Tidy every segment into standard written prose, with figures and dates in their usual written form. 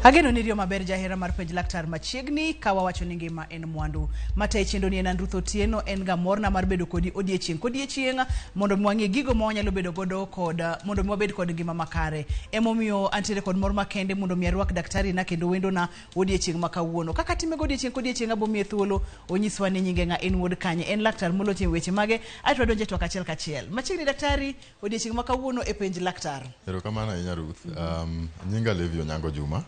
Ageno ni riyo maber jahera mar penj laktar machiegni ka wawacho ni ngima en mwandu. Matayi chenro ni en an Ruth Otieno, en ga morna mar bedo kodi odiechieng' kodiechieng' mondo mi wang'e gigo ma wanyalo bedo godo kod mondo mi wabed kod ngima makare. Emomiyo antiere kod mor makende mondo mi arwak daktari na kendo wendona odiechieng' ma kawuono. Kaka atime godiechieng' kodiechieng' abo miye thuolo onyiswa ni nyinge ng'a, en wuod kanye, en laktar molocho e weche mage, aeto wadonje twak achiel kachiel. Machiegni daktari, odiechieng' ma kawuono e penj laktar. Erokamano ahinya Ruth. Nyinga Levi Onyango Juma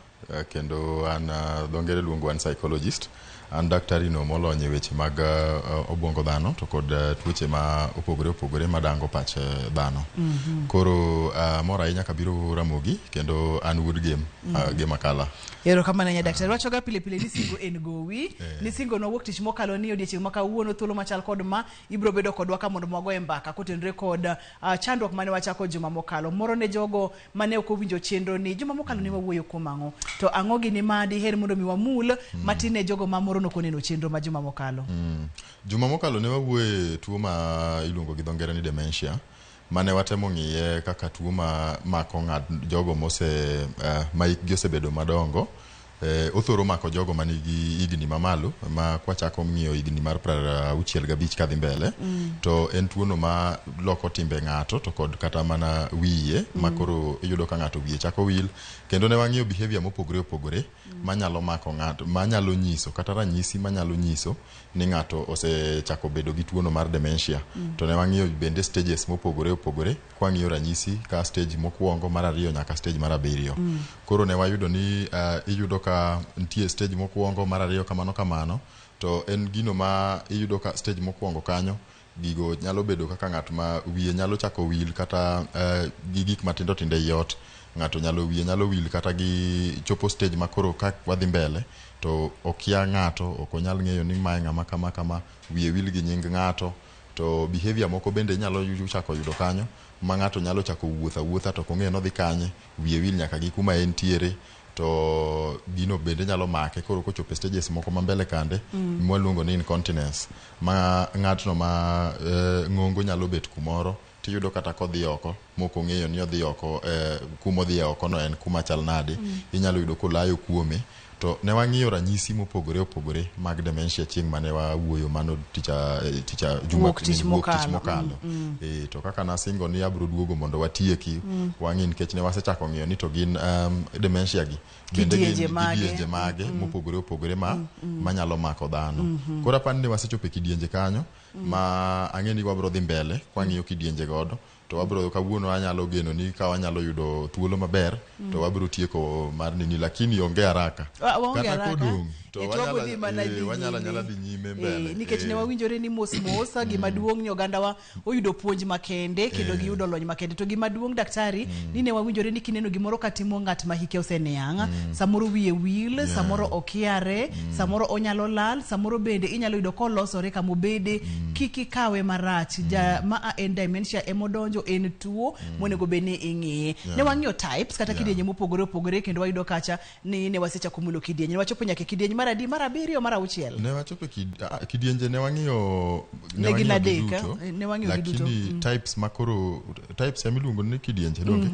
kendo an dho ngere luongo an psychologist. An daktari no molony e weche mag obwongo dhano to kod tuoche ma opogore opogore madango pach dhano. Koro amor ahinya kabiro Ramogi kendo an wuod Gem, Gem Akala. Erokamano ahinya daktari. Wachoga pile pile ni singo en gowi. Ni singo nowuok tich mokalo ni odiechieng' ma kawuono thuolo machal kod ma ibiro bedo kodwa ka mondo wagoye mbaka kotenore kod chandruok mane wachako juma mokalo. Moro ne jogo mane ok owinjo chenro ni juma mokalo ne wawuoyo kuom ang'o, to ang'o gini ma diher mondo mi wamul matin ne jogo ma moro nok oneno chenro ma juma mokalo. Juma mokalo ne wawuoye tuo ma iluongo gi dho ngere ni dementia mane watemo ng'iye kaka tuo ma mako ng'at jogo mose ma hikgi osebedo madongo. Othoro mako jogo manigi higni mamalo ma kwachako ng'iyo higni mar 65 kadhi mbele. To en tuono ma loko timbe ng'ato to kod kata mana wiye ma koro iyudo ka ng'ato wiye chako wil. Kendo ne wang'iyo behavior mopogore opogore manyalo mako ng'ato, manyalo nyiso kata ranyisi manyalo nyiso ni ng'ato osechako bedo gi tuono mar dementia. To ne wang'iyo bende stages mopogore opogore kwang'iyo ranyisi ka stage mokwongo, mar ariyo nyaka stage mar abiriyo. Koro ne wayudo ni iyudo ka nitie stage mokwongo, mar ariyo kamano kamano, to en gino ma iyudo ka stage mokwongo kanyo gigo nyalo bedo kaka ng'at ma wiye nyalo chako wil kata gi gik matindo tindo ei ot. Ng'ato nyalo wiye nyalo wil kata gi chopo stage ma koro ka wadhi mbele to okia ng'ato, ok onyal ng'eyo ni mae ng'ama kama kama, wiye wil gi nying ng'ato. To behavior moko bende inyalo chako yudo kanyo ma ng'ato nyalo chako wuotho awuotha to ok ong'eyo ni odhi kanye, wiye wil nyaka gi kuma entiere, to gino bende nyalo make koro kochopo e stages moko ma mbele kande mwaluongo ni incontinence ma ng'atno ma ng'ongo nyalo bet kumoro tiyudo kata kodhi oko mok ong'eyo ni odhi oko kumodhiye oko no en kuma chal nade. Inyalo yudo kolayo kuome. To ne wang'iyo ranyisi mopogore opogore mag dementia chieng' mane wawuoyo mano ticha ticha juma Wuok tich wuok tich mokalo. mokalo. To kaka nasingo ni abiro duogo mondo watieki wang'i nikech ne wasechako ng'iyo ni to gin dementia gi bende gin Kidienje mage. kidienje mage mopogore opogore ma manyalo mako dhano. Koro apani ne wasechopo e kidienje kanyo ma ang'e ni wabiro dhi mbele kwang'iyo kidienje godo to wabiro kawuono anyalo geno ni ka wanyalo yudo thuolo maber to wabiro tieko mar nini, lakini onge haraka. Waonge Kata haraka. kodong' to To wabiro dhi mana dhi wanyalo nyime. anyala dhi nyime mbele. Nikech ne wawinjore ni mos mos gima duong' ni ogandawa oyudo puonj makende kendo giyudo lony makende. To gima duong' daktari ni ne wawinjore ni kineno gimoro katimo ng'at ma hike oseniang', samoro wiye wil, samoro okiare, samoro onyalo lal, samoro bende inyalo yudo kolosore kamobede, kik ikawe marach. Ja ma en dementia emodonjo, en tuo monego bed ni ing'iye. Ne wang'iyo types kata kidienje mopogore opogore kendo wayudo kacha ni ne wasechako mulo kidienje. Ne wachopo nyaka e kidieny mar adi, mar abiriyo, mar auchiel. Ne wachopo e kidienje ne wang'iyo Ne gin wang'iyo adek, giduto, ne wang'iyo giduto. Lakini types ma koro types ema iluongo ni kidienje donge?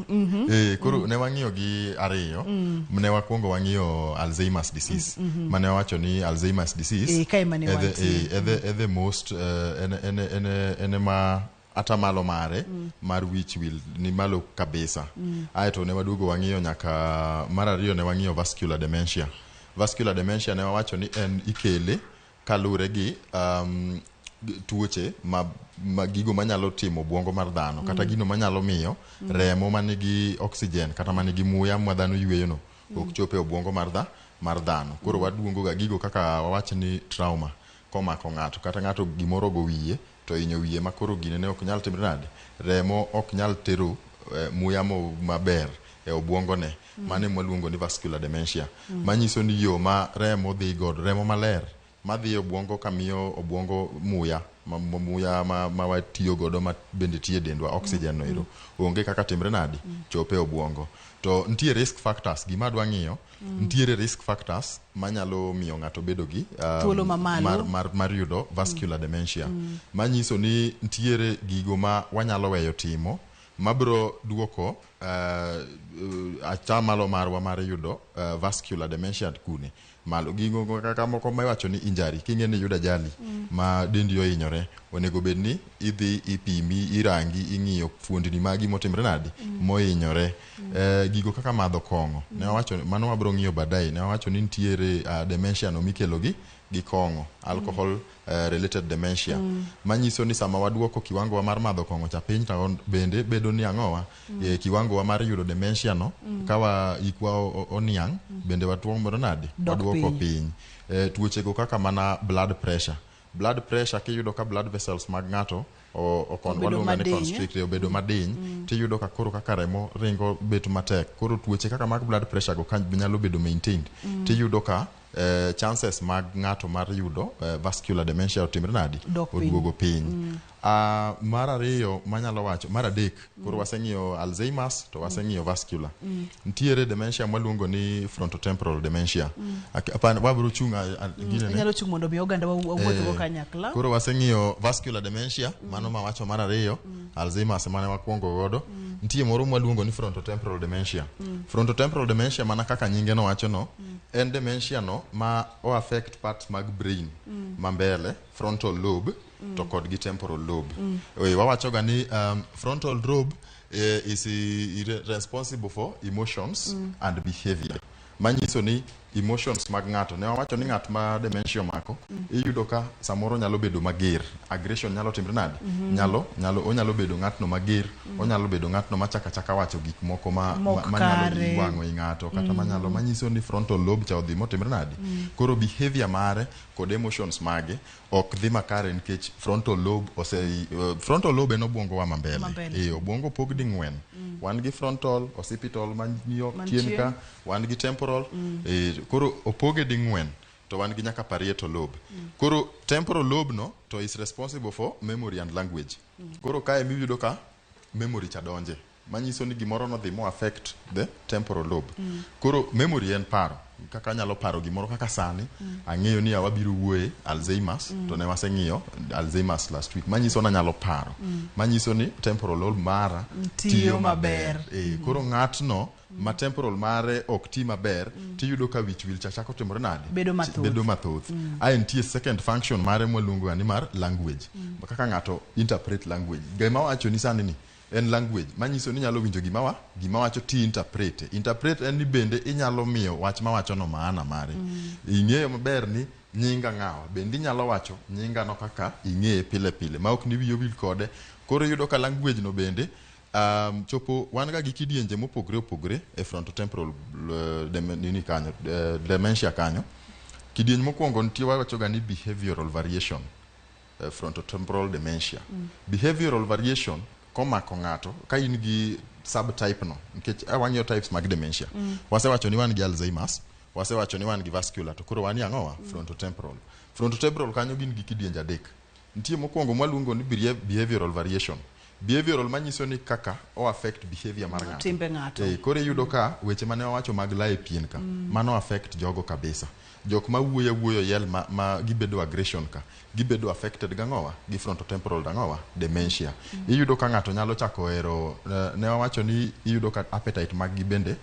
Koro ne wang'iyo gi ariyo. Ne wakwongo wang'iyo Alzheimer's disease. Mane wawacho ni Alzheimer's disease Kae mane wantie. E the most en ma atamalo mare mar wich wil ni malo kabisa. Aeto ne waduogo wang'iyo nyaka mar ariyo, ne wang'iyo vascular dementia. Vascular dementia ne wawacho ni en ikele kaluwore gi tuoche ma gigo manyalo timo obwongo mar dhano kata gino manyalo miyo remo manigi oxygen kata manigi muya ma dhano yweyo no ok chop e obwongo mar dhano. Koro waduongo ga gigo kaka wawach ni trauma komako ng'ato kata ng'ato gimoro ogo wiye to hinyo wiye ma koro gine ne ok nyal timre nade, remo ok nyal tero muya maber e obwongo ne. Mano ema waluongo ni vascular dementia. Manyiso ni yo ma remo dhi godo, remo maler madhi e obwongo kamiyo obwongo muya muya ma watiyo godo ma bende tiyo e dendwa, oxygen no ero onge kaka timre nade chope e obwongo. To nitie risk factors, gima adwa ng'iyo, nitiere risk factors manyalo miyo ng'ato bedo gi Thuolo mamalo. mar yudo vascular dementia. Manyiso ni nitiere gigo ma wanyalo weyo timo mabiro duoko Atamalo marwa mar yudo vascular dementia kune malo. Gigo kaka moko miwacho ni injury, king'e ni iyudo ajali ma dendi ohinyore, onego bed ni idhi ipimi, irangi, ing'iyo fuondni magi motimre nadi mohinyore. Gigo kaka madho kong'o, ne wawacho mano wabro ng'iyo baadaye. Ne wawacho ni nitiere dementia no mikelo gi kong'o, alcohol related dementia, manyiso ni sama waduoko kiwango wa mar madho kong'o cha piny, to bende bedo ni ang'owa kiwango wa mar yudo dementia no ka wa ikwa oniang' bende watuo nade Dok waduoko piny. piny. Tuochego kaka mana blood pressure. Blood pressure, kiyudo ka blood vessels mag ng'ato Obedo waluongo ni madiny, eh? constrict, obedo madiny, tiyudo ka koro kaka remo ringo bet matek. Koro tuoche kaka mag blood pressure go ka nyalo bedo maintained, tiyudo ka chances mag ng'ato mar yudo vascular dementia otimre nadi? Dok piny. Oduogo piny. Mar ariyo manyalo wacho, mar adek, koro waseng'iyo Alzheimer's to waseng'iyo vascular. Nitiere dementia mwaluongo ni frontotemporal dementia. Wabiro chung' ginene. Inyalo chung' mondo mi oganda wawuothgo Eh, kanyakla. Koro waseng'iyo vascular dementia, mano mawacho mar ariyo, Alzheimer's mane wakwongo godo. Nitie moro mwaluongo ni frontotemporal dementia. Frontotemporal dementia, mana kaka nyinge no wacho no, en dementia no ma o affect parts mag brain ma mbele, frontal lobe to kod gi temporal lobe. Wawacho ga ni frontal lobe is responsible for emotions and behavior. Manyiso ni emotions mag ng'ato, ne wawacho ni ng'at ma dementia omako, iyudo ka samoro nyalo bedo mager, aggression nyalo timre nade, nyalo onyalo bedo ng'atno mager, onyalo bedo ng'atno machaka chaka wacho gik moko ma, Mok manyalo kare. wang'o i ng'ato kata manyalo manyiso ni frontal lobe cha odhi motimre nade. Koro behavior mare kod emotions mage ok dhi makare nikech frontal lobe ose frontal lobe en obwongo wa mambele. Mambele. Eh, obwongo opog ding'wen. Wan gi frontal, occipital maniyo Manchien. chien ka, wan gi temporal, koro opoge ding'wen to wan gi nyaka parietal lobe. Koro temporal lobe no to is responsible for memory and language. Koro kae miyudo ka memory cha donje, manyiso ni gimoro nodhi mo affect the temporal lobe. Koro memory en paro, kaka anyalo paro gimoro kaka sani ang'eyo ni wabiro wuoye Alzheimer's, to ne waseng'iyo Alzheimer's last week, manyiso ni anyalo paro, manyiso ni temporal lobe mara Tiyo maber. Koro ng'atno ma temporal mare ok ti maber, tiyudo ka wich wil cha chako timore nade? Bedo mathoth. Bedo mathoth. Ae nitie second function mare mwaluongo ga ni mar language, kaka ng'ato interpret language. Gima wacho ni sani ni en language, manyiso ni inyalo winjo gima wacho ti interpret. Interpret en ni bende inyalo miyo wach mawacho no maana mare. Ing'eyo maber ni nyinga ng'awa, bende inyalo wacho nyinga no kaka ing'eye pile pile ma ok ni wiyi owil kode. Koro iyudo ka language no bende chopo wan ga gi kidienje mopogre opogre e frontotemporal nini kanyo, dementia kanyo. Kidieny mokwongo nitie wawacho ga ni behavioral variation frontotemporal dementia. Behavioral variation komako ng'ato ka in gi subtype no, nikech wang'iyo types mag dementia, wasewacho ni wan gi Alzheimer's, wasewacho ni wan gi vascular, to koro wan ni ang'owa frontotemporal. Frontotemporal kanyo gin gi kidienje adek. Nitie mokwongo mwaluongo ni behavioral variation. Behavioral manyiso ni kaka o affect behavior mar ng'ato. Timbe ng'ato. Koro iyudo ka weche mane wawacho mag lae pien ka, mano affect jogo kabisa. Jok ma wuoyo wuoyo yel ma gibedo aggression ka, gibedo affected gang'owa gi frontotemporal dang'owa dementia. Iyudo ka ng'ato nyalo chako hero, ne wawacho ni iyudo ka appetite mag gi bende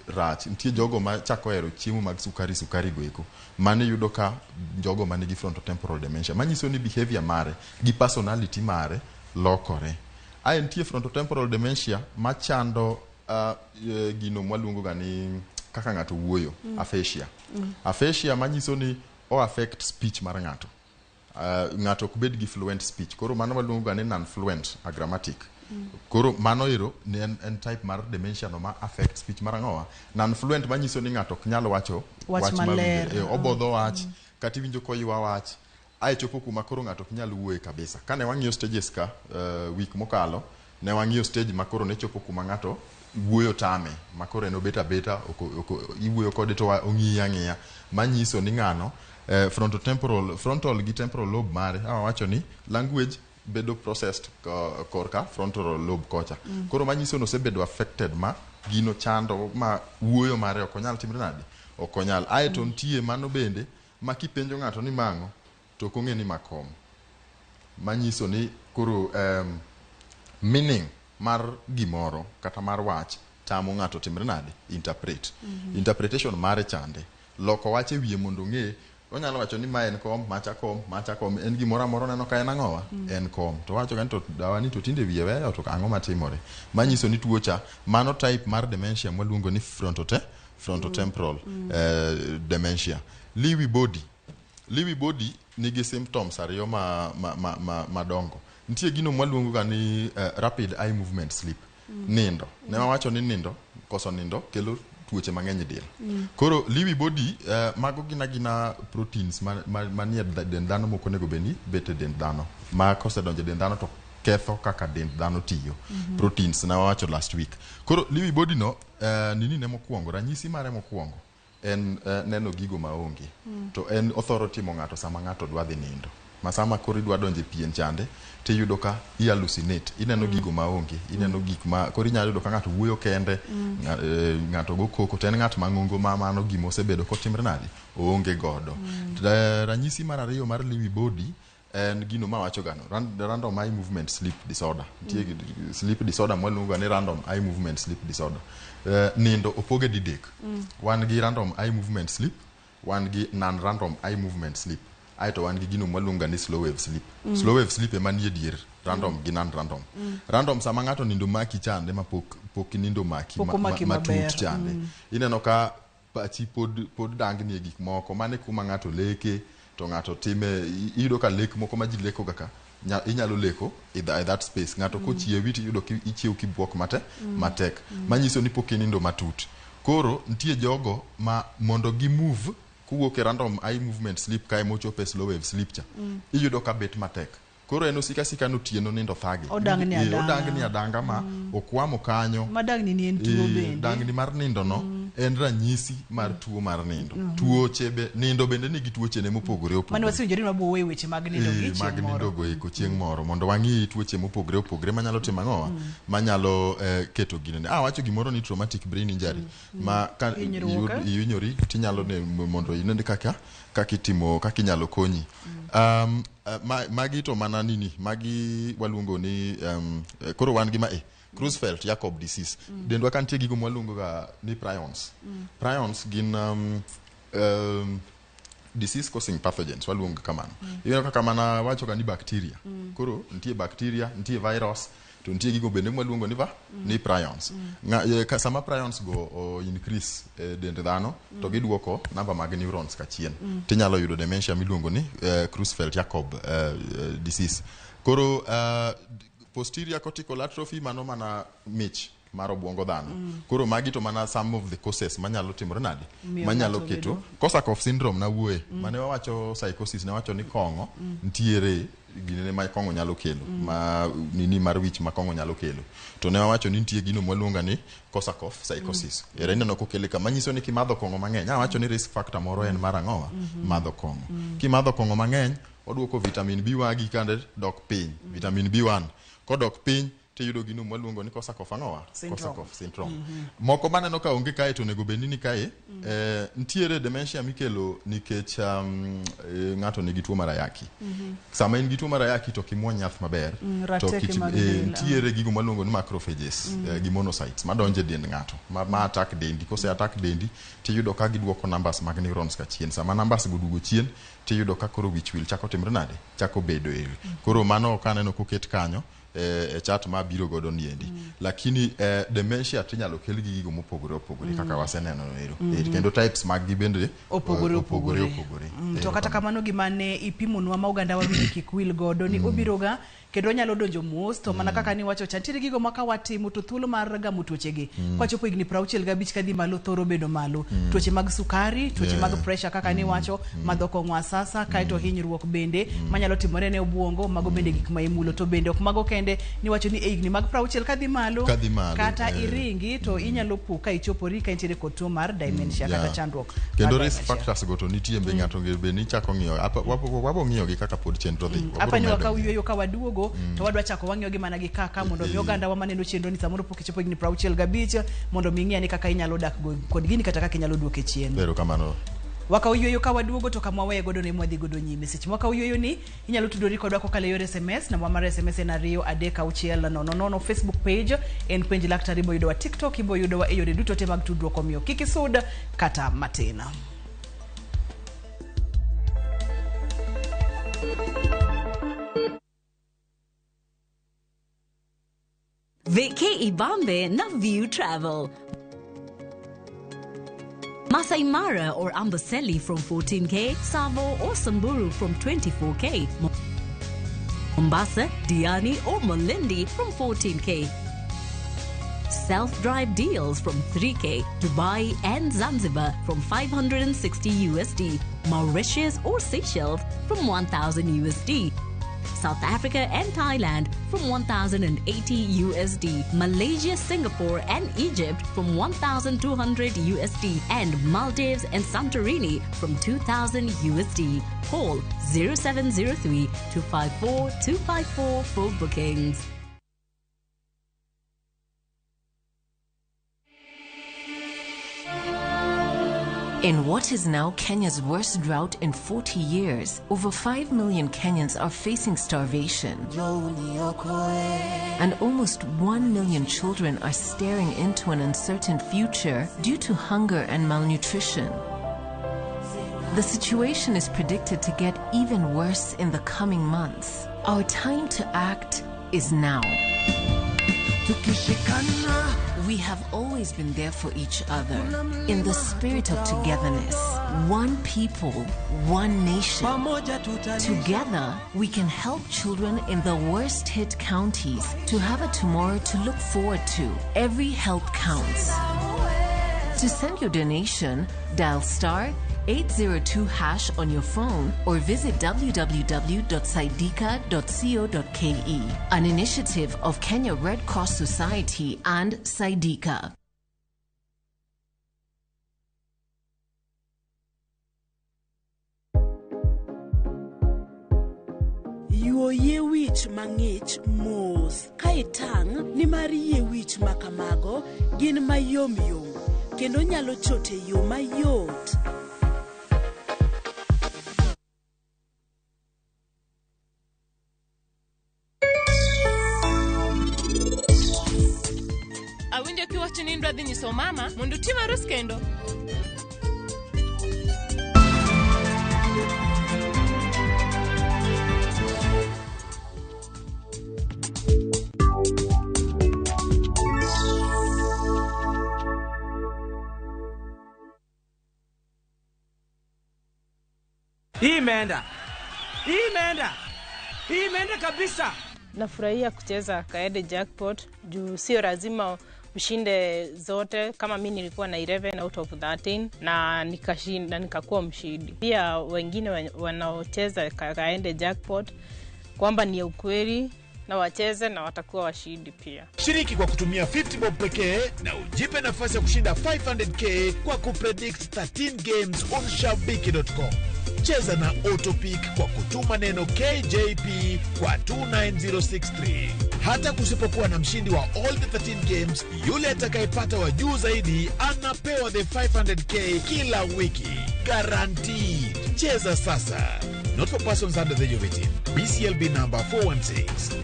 rach. Nitie jogo ma chako hero chiemo mag sukari sukari go eko. Mano iyudo ka jogo manigi frontotemporal dementia, manyiso ni behavior mare gi personality mare lokore. Ae nitie frontotemporal dementia machando gino mwaluongo ga ni kaka ng'ato wuoyo, aphasia. Aphasia manyiso ni o affect speech mar ng'ato. Ng'ato ok bed gi fluent speech. Koro mano waluongo ga ni non-fluent agrammatic. Koro mano ero ni en type mar dementia no ma affect speech mar ang'owa. Non-fluent manyiso ni ng'ato ok nyal wacho wach maler. Mawinjore. Obodho wach, kata iwinjo koywa wach. Ae chopo kuma koro ng'ato ok nyal wuoye kabisa. Kane wang'iyo stages ka week mokalo, ne wang'iyo stage ma koro ne chopo kuma ng'ato wuoyo tame, ma koro en obet abeta, iwuoyo kode to ong'iyi ang'iya, manyiso ni ng'ano frontotemporal, frontal gi temporal lobe mare, awa wacho ni language bedo processed korka frontal lobe kocha. Koro manyiso ni osebedo affected ma gino chando ma wuoyo mare ok onyal timre nade? Ok onyal. Ae to nitie mano bende ma kipenjo ng'ato ni mang'o to ok ong'e ni makom. Manyiso ni koro meaning mar gimoro kata mar wach tamo ng'ato timre nade interpret. Interpretation mare chande. Loko wach e wiye mondo ong'e onyalo wacho ni ma en kom, macha kom, macha kom, en gimoro amora oneno ka en ang'owa? En kom. To wacho ga ni to dawa ni to tinde wiye weyo to ang'o matimore? Manyiso ni tuo cha, mano type mar dementia mwaluongo ni frontotemporal dementia. Lewy body. Lewy body nigi symptoms ariyo madongo. Nitie gino mwaluongo ga ni rapid eye movement sleep. Nindo. Ne wawacho ni nindo, koso nindo kelo tuoche mang'eny e del. Koro Lewy body mago gin agina proteins manie dend dhano mok onego bed ni bet e dend dhano. Ma kosedonjo e dend dhano to ketho kaka dend dhano tiyo. Proteins ne wawacho last week. Koro Lewy body no nini ne mokwongo, ranyisi mare mokwongo en neno gigo maonge. To en othoro timo ng'ato sama ng'ato dwa dhi nindo. Ma sama koro idwa donjo e pien chande, tiyudo ka i hallucinate, ineno gigo maonge, ineno gik ma koro inyalo yudo ka ng'ato wuoyo kende, ng'ato go koko, to en ng'at mang'ongo ma mano gima osebedo kotimre nade, oonge godo. Ranyisi mar ariyo mar Lewy body en gino mawacho gano, random eye movement sleep disorder. Nitie sleep disorder mwaluongo ga ni random eye movement sleep disorder. Nindo opoge didek. Wan gi random eye movement sleep, wan gi non-random eye movement sleep, aeto wan gi gino mwaluongo ga ni slow wave sleep. Slow wave sleep ema nie dier random gi non-random. Random sama ng'ato nindo maki chande ma pok nindo maki Pok omaki matut maber. chande. Ineno ka pachi pod dangni e gik moko, mano e kuma ng'ato leke to ng'ato time, iyudo ka lek moko ma ji leko ga ka, inyalo leko in that space. Ng'ato kochiewi tiyudo ki ichiew kibuok matek. Manyiso ni pok inindo matut. Koro nitie jogo ma mondo gi move kowuok e random eye movement sleep kae mochopo e slow wave sleep cha, iyudo ka bet matek. Koro en osika sika notieno nindo thage. Odangni adanga. Odangni adanga ma okwamo kanyo. Ma dangni ni en tuo bende. Dangni mar nindo no en ranyisi mar tuo mar nindo. Tuoche be, nindo bende nigi tuoche ne mopogore opogore. Mane wasewinjore ni wabiro weyo weche mag nindo gi chieng' mag moro. nindo go eko chieng' moro mondo wang'i tuoche mopogore opogore manyalo timo ang'owa, manyalo keto ginene. Wacho gimoro ni traumatic brain injury. Ma ka Hinyruok, eh? ihinyori tinyalo ne mondo ine kaka itimo, kaka inyalo konyi. Magi to mana nini, magi waluongo ni koro wan gi ma Creutzfeldt Jakob disease. Dendwa ka nitie gigo mwaluongo ga ni prions. Prions gin disease causing pathogens waluongo kamano. Ineno kaka mana wacho ga ni bacteria. Koro nitie bacteria, nitie virus, to nitie gigo bende mwaluongo ni ni prions. Sama prions go o increase e dend dhano, to giduoko namba mag neurons ka chien. Tinyalo yudo dementia miluongo ni Creutzfeldt Jakob disease. Koro posterior cortical atrophy mano mana mich mar obwongo dhano. Koro magi to mana some of the causes manyalo timore nade? Miyo Manyalo ng'ato keto bedo. Korsakoff syndrome nawuoye. Mane wawacho psychosis, ne wawacho ni kong'o nitiere ginene ma kong'o nyalo kelo, ma nini mar wich ma kong'o nyalo kelo. To ne wawacho ni nitie gino mwaluongo ni Korsakoff psychosis. Ere ineno kokele ka manyiso ni kimadho kong'o mang'eny, awacho ni risk factor moro en mar ang'owa? Madho kong'o. Kimadho kong'o mang'eny, oduoko vitamin B wagi kande dok piny. Vitamin B1 kodok piny tiyudo gino mwaluongo ni Korsakoff ang'owa? Syndrome. Korsakoff syndrome. Moko maneno ka onge kae to onego bed ni kae, nitiere dementia mikelo nikech ng'ato nigi tuo mar ayaki. Sama in gi tuo mar ayaki to kimuony yath maber, to rateke mag del, nitiere gigo mwaluongo ni macrophages, gi monocytes madonjo e dend ng'ato, ma attack dendi. Kose attack dendi tiyudo ka giduoko numbers mag neurons ka chien. Sama numbers go duogo chien tiyudo ka koro wich wil chako timre nade? Chako bedo e. Koro mano ok aneno koket kanyo e chat ma biro godo niendi. Lakini dementia tinyalo kel gi gigo mopogore opogore kaka waseneno ero. Kendo types mag gi bende Opogore opogore opogore. opogore. To kata kamano gima ne ipimonwa ma oganda wa winjo kik wil godo ni obiro ga kendo onyalo donjo mos, to mana kaka niwacho cha, nitiere gigo ma ka watimo to thuolo mar gamo tuochegi kwachopo higni 65 kadhi malo thoro bedo malo. Tuoche mag sukari, tuoche mag pressure kaka niwacho, madho kong'o asasa, kaeto hinyruok bende manyalo timore ne obwongo, mago bende gik ma imulo. To bende ok mago kende, niwacho ni e higni mag 60 kadhi malo, Kadhi malo, kata iringi to inyalo po ka ichopori ka intiere kod tuo mar dementia kata chandruok Kendo mar risk dementia. factors go to nitie be ng'ato be ni chako ng'iyo. Wabo ng'iyo gi kaka pod chenro dhi. Wabro Apa ni medo wakaw ng'iyo. yueyo ka waduogo to wadwa chako wang'iyo gi mana gi kaka mondo mi oganda wa maneno chenro ni samoro pok ichopo higni 65 mondo mi ing'e ni kaka inyalo dak kod gini kata kaka inyalo duoke chien. Erokamano. Wakaw yueyo ka waduogo to kama waweye godo ne mwadhi godo nyime. Seche mwakaw yueyo ni inyalo tudori kodwa kokalo e yor SMS, namba mar SMS en 23600. Facebook page en Penj Laktar, ibo yudowa TikTok, ibo yudowa e yore duto te mag tudruok, omiyo kik isud kata matin. Vacay Ibambe na View Travel. Masai Mara or Amboseli from 14K, Savo or Samburu from 24K, Mombasa, Diani or Malindi from 14K. Self-drive deals from 3K, Dubai and Zanzibar from 560 USD, Mauritius or Seychelles from 1000 USD. South Africa and Thailand from 1080 USD, Malaysia, Singapore and Egypt from 1200 USD, and Maldives and Santorini from 2000 USD. Call 0703 254 254 for bookings. In what is now Kenya's worst drought in 40 years, over 5 million Kenyans are facing starvation. And almost 1 million children are staring into an uncertain future due to hunger and malnutrition. The situation is predicted to get even worse in the coming months. Our time to act is now. We have always been there for each other in the spirit of togetherness. One people, one nation. Together, we can help children in the worst hit counties to have a tomorrow to look forward to. Every help counts. To send your donation, dial star 802 hash on your phone or visit www.saidika.co.ke. An initiative of Kenya Red Cross Society and Saidika. Yuo yie wich mang'ich mos ka itang' nimar yie wich ma kamago gin mayomyom kendo nyalo chot e yo mayot. Awinjo kiwacho ni idwa dhi nyiso mama mondo utim arus kendo. Hii imeenda, hii imeenda, hii imeenda kabisa. Nafurahia kucheza Kaede Jackpot juu sio lazima ushinde zote. Kama mi nilikuwa na 11 out of 13 na nikashinda, nikakuwa mshindi. Pia wengine wanaocheza Kaede Jackpot kwamba ni ukweli na wacheze na watakuwa washindi pia. Shiriki kwa kutumia 50 bob pekee na ujipe nafasi ya kushinda 500k kwa kupredict 13 games on shabiki.com. Cheza na Autopick kwa kutuma neno KJP kwa 29063. Hata kusipokuwa na mshindi wa all the 13 games, yule atakayepata wa juu zaidi anapewa the 500k kila wiki. Guaranteed. Cheza sasa. Not for persons under the age of 18. BCLB number 416.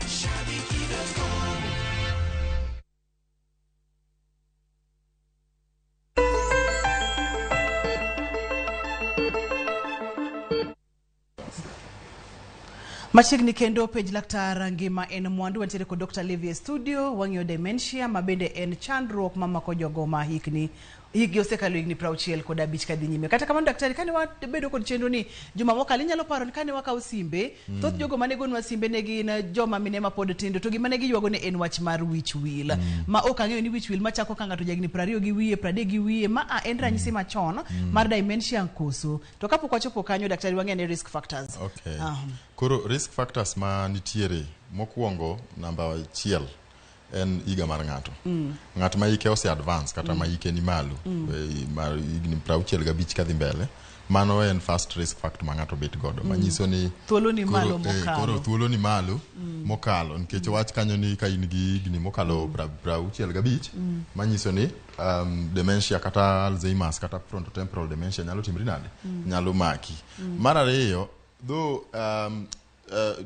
Machiegni kendo penj laktar ngima en mwandu wantiere kod Dr. Levi e studio wang'iyo dementia ma bende en chandruok mamako jogo ma hikni hikgi osekalo higni 65 kadhi nyime. Kata kamano daktari, kane wabedo kod chenro ni juma mokalo inyalo paro ni kane wakawo simbe, thoth jogo mane gonwa simbe ne gin joma mine ma pod tindo to gima ne giywago ne en wach mar wich wil ma ok ang'eyo ni wich wil machako ka ng'ato jahigni 20 gi wiye 30 gi wiye ma a en ranyisi machon mar dementia koso. To kapok wachopo kanyo daktari wang'e ne risk factors. Okay. Koro risk factors ma nitiere mokwongo namba 1 en higa mar ng'ato. Ng'at ma hike ose advance kata ma hike ni malo mar higni 65 kadhi mbele Mano en first risk factor ma ng'ato bet godo manyiso ni Thuolo ni malo koro mokalo. thuolo ni malo mokalo nikech wach kanyo ni ka in gi higni mokalo 65 manyiso ni dementia kata Alzheimer's kata frontotemporal dementia nyalo timri nade, nyalo maki. Mar ariyo though,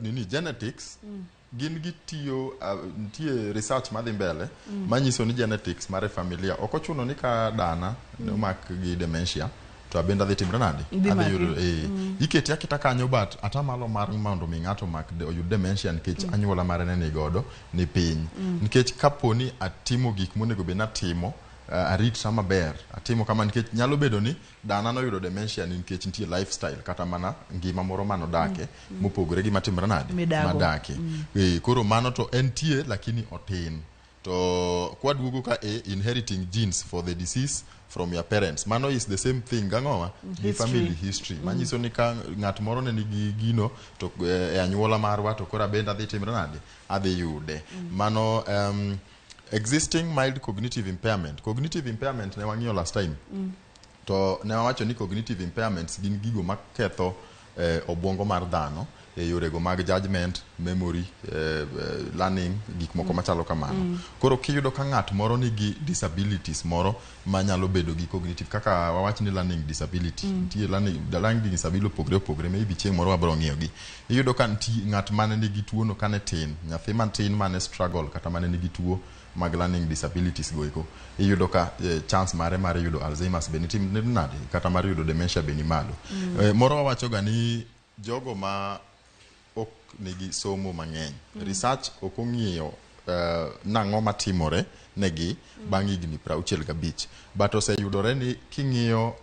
nini, genetics gin gitiyo, nitie research madhi mbele manyiso ni genetics mar e familia ok ochuno ni ka dana ne omak gi dementia to abende adhi timre nade, Dhi adhi maki. yudo iketi aketa kanyo, but atamalo mar mondo mi ng'ato mak oyud dementia nikech anyuola mare ne ni godo ni piny, nikech kapo ni atimo gik monego bed natimo, aritra maber, atimo kama, nikech nyalo bedo ni dana noyudo dementia ni nikech nitie lifestyle kata mana ngima moro manodake mopogore gi matimre nade Midago. madake. Koro mano to entie lakini otin. To kwaduogo ka e inheriting genes for the disease from your parents, mano is the same thing gang'owa gi History. family history, manyiso ni ka ng'at moro ne nigi gino to e anyuola marwa to koro abende adhi timre nade, adhi yude. Mano existing mild cognitive impairment. Cognitive impairment ne wang'iyo last time, to ne wawacho ni cognitive impairments gin gigo maketho obwongo mar dhano e yorego mag judgment, memory, learning, gik moko machalo kamano. Koro kiyudo ka ng'at moro nigi disabilities moro manyalo bedo gi cognitive, kaka wawach ni learning disability, nitie learning disability opogre opogre, maybe chieng' moro wabiro ng'iyogi. Iyudo ka nitie ng'at mane nigi tuono kane tin, nyathi matin mane struggle kata mane nigi tuo mag learning disabilities go eko, iyudo ka chance mare mar yudo Alzheimer's be nitie nade, kata mar yudo dementia be ni malo. Moro wawacho ga ni jogo ma ok nigi somo mang'eny, research ok ong'iyo nang'o matimore negi bang' higni 65, but oseyudore ni king'iyo